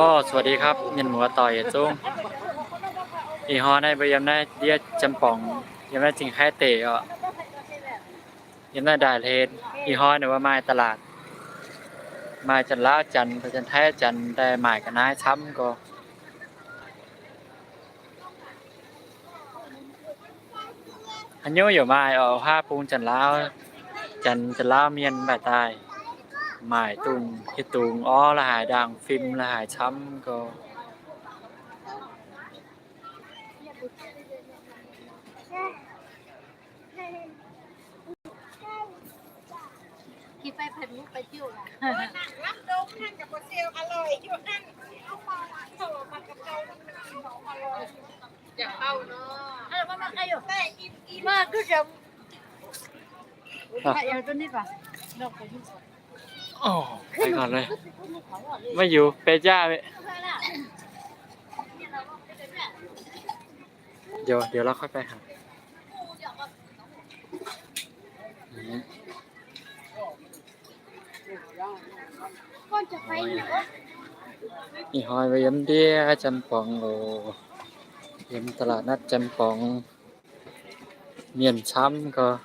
Orv, สวัสดีครับ mienh muoz doic yietc zungv. Ih hnoi naaiv mbuo yiem naaiv ndiev Janx-Borngc, yiem naaiv Zingh Haih deic oc. Yiem naaiv ndaaih hlen. Ih hnoi ninh mbuo maaih ตลาด, maaih Janx-Laauv Janx, Janx-Taiv Janx daaih maaic ga'naaiv camv gorx. Haaix nyungc yaac maaih oc, huaav bung Janx-Laauv Janx, Janx-Laauv Mienh mbaih daaih maaic dungz hieh dungz orv la'haaix, ndaangc fim la'haaix camv gorx. Ov, ไปก่อนเลย ไม่อยู่ ไปจ้า เดี๋ยว เดี๋ยวเราค่อยไปหา Ih hnoi mbuo yiem ndiev Janx-Borngc oc, yiem ตลาดนัด Janx-Borngc. Mienh camv gorx.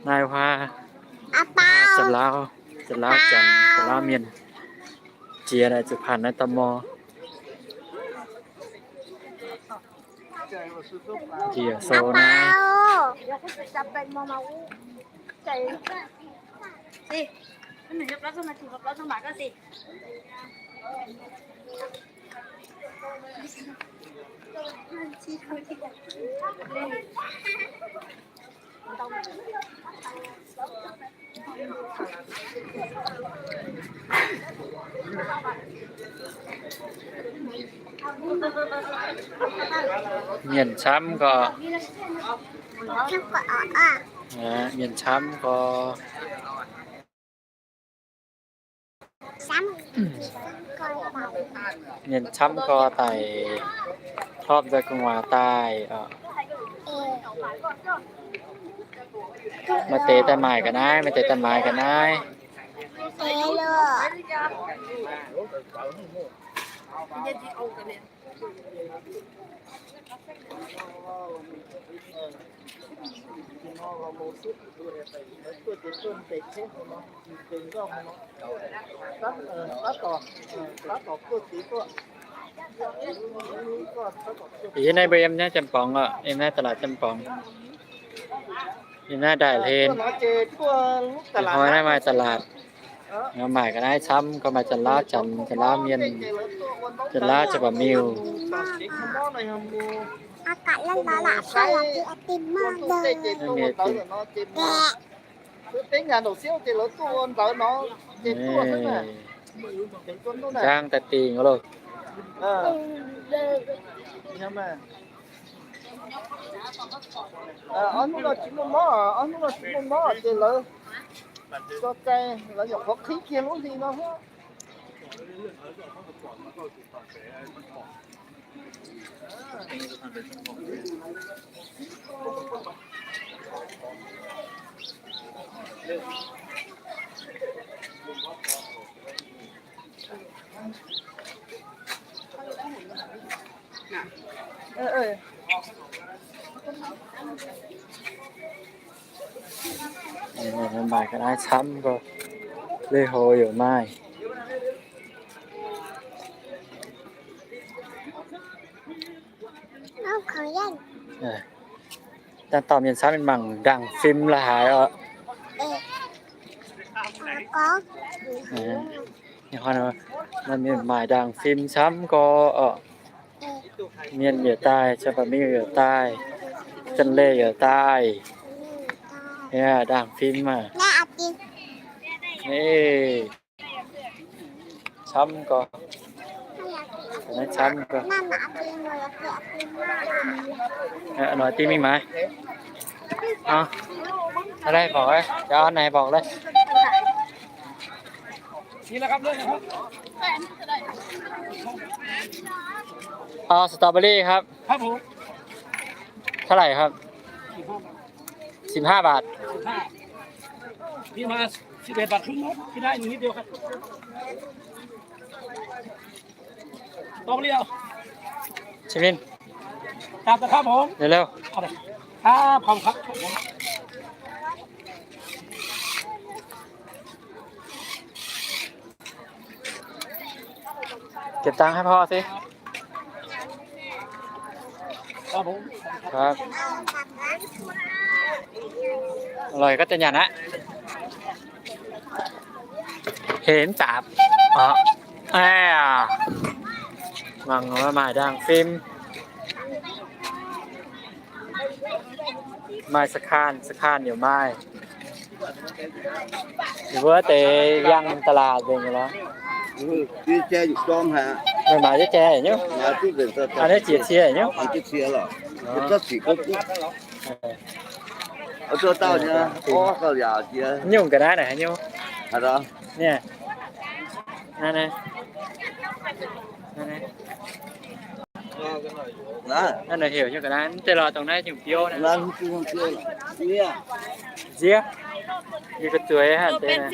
Naaiv huaav Janx-Laauv, Janx-Laauv Janx, Janx-Laauv Mienh jiex naaic zuqc paanc naaiv ตม. Njiec sou naaiv. Mienh camv gorx. Mienh camv gorx. Mienh camv gorx daic, hlopv nzoi gu'nguaaz daaih oc. Maaih deix daaih maaic ga'naaiv, maaih deix daaih maaiz ga'naaiv. Ih hnoi naaiv mbuo yiem naaiv Janx-Borngc oc, yiem naaiv ตลาด Janx-Borngc. Yiem naaiv ndaaih hlen. Ih hnoi naaiv maaih ตลาด. Maaic ga'naaiv camv gorx, maaih Janx-Laauv Janx, Janx-Laauv Mienh, Janx-Laauv Janx-Baac-Miuh. Jangv daaih dingh loh. Maaic ga'naaiv camv gorx, leh hov yaac maaih. Dangh dauh mienh camv mingh mangc ndaangc fim la'haaix oc. Mienh maaic ndaangc fim camv gorx oc. Mienh yaac daaih, Janx-Baac-Miuh yaac daaih, Janx-Leih yaac daaih. Ndaangc fim aah. Camv gorx. Camv gorx. Nói tiếng mì mái. Ở đây vỏ ấy, cho anh này vỏ đây. เอาสตรอเบอรี่ครับ ครับผม เท่าไหร่ครับ สิบห้าบาท สิบห้า พี่มาสิบเอ็ดบาทครึ่งเนาะ พี่ได้นิดเดียวครับ ตรงเดียว ชิมิน ครับ ครับผม เร็วๆ ครับผม ครับ เก็บตังค์ให้พ่อสิ ครับผม ครับ อร่อยก็จะหยั่นนะ เห็นสาม อ๋อ แอะ หวังว่ามาดังฟิล์ม Maaih สะคาน สะคาน yaac maaih. Yie mbuo deix yangh ตลาด nzengc lorqc. Maaih jai nyungc. Aa, naaiv jiex cie nyungc. Nyungc ga'naaiv naaic haaix nyungc? Naaiv naaic heuc nyungc ga'naaiv, mv deix lorqc, dongh naaiv nyungc biouv naaiv. Nziev, yie ga'zueiz haic deix naaiv.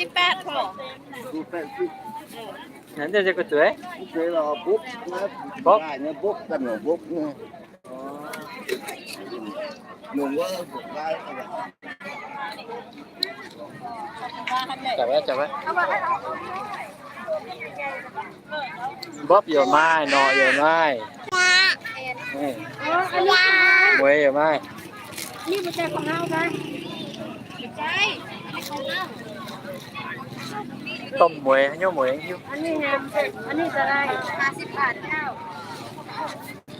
Naaiv deix yie ga'zueiz. Mbopv. Mbopv yaac maaih, norqc yaac maaih, mueiz yaac maaih. Domh mueiz, haaix nyungc mueiz hiuv.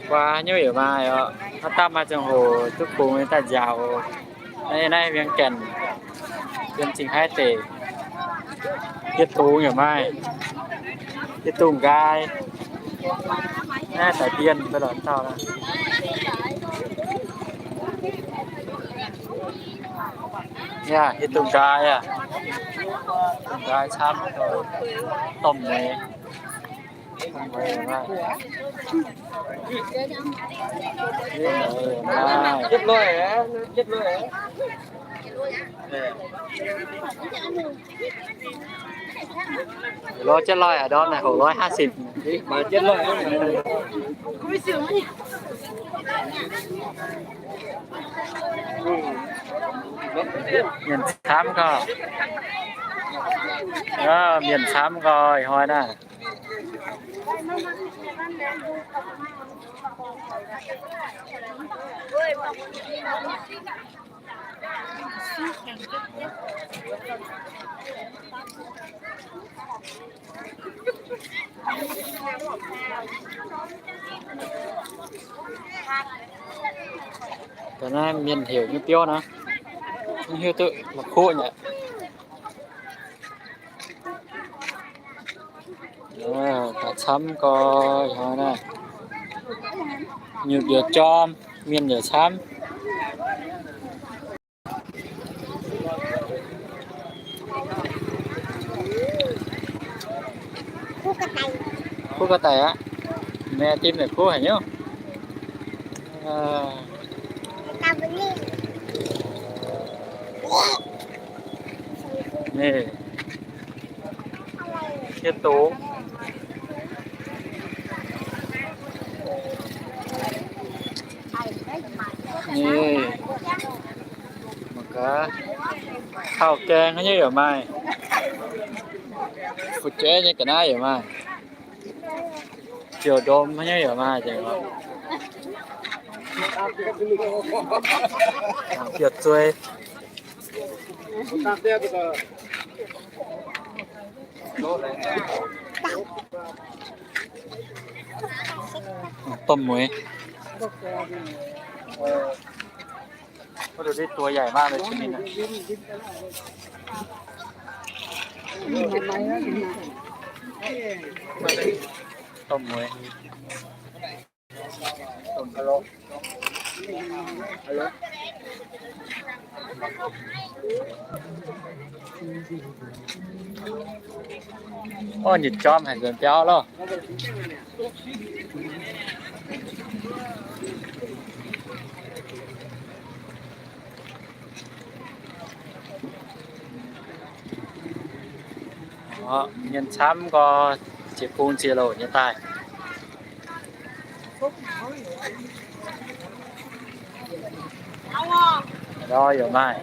Guaa haaix nyungc yaac maaih oc. Haaix dauh maaih ziangh hoc duqv kungx daaih nziaaux. Naaiv, naaiv Mienh Gaenh yiem Zingh Haaix deic, hieh dungz yaac maaih, hieh dungz nqaai. Naaiv daaih dien mv baac lorqc dauh. Yaac hieh dungz nqaai aqv, dungz nqaai camv, domh mueiz. Lorz jienv loih aqv, ndorm naaic hoc loih ห้าสิบ. Mienh camv gau. Mienh camv gau ih hnoi naaiv. Da'naaiv mienh heuc nyei biouv naaiv, mv hiuv duqv la'kuqv nyei. Gaax camv gau ih hnoi naaiv. Nyutc yaac jorm, mienh yaac camv. Kuv ga'daic aqv. Maeqc dimh naaic kuv haic nyouv. Hieh dungz. Mangc gaax, tauh gaeng haaix nyungc yaac maaih. Fu'jueiv nyei ga'naaiv yaac maaih. Ziouc ndom haaix nyungc yaac maaih. Biouv-zuei. Domh mueiz. ตัวใหญ่มากเลยชนิดนั้น ต้มมวย Ov, nyic jorm haic nzuonx biauv loh. Mienh camv nqoi, Ziex bung ziex louc nyei daaih. Nor yaac maaih.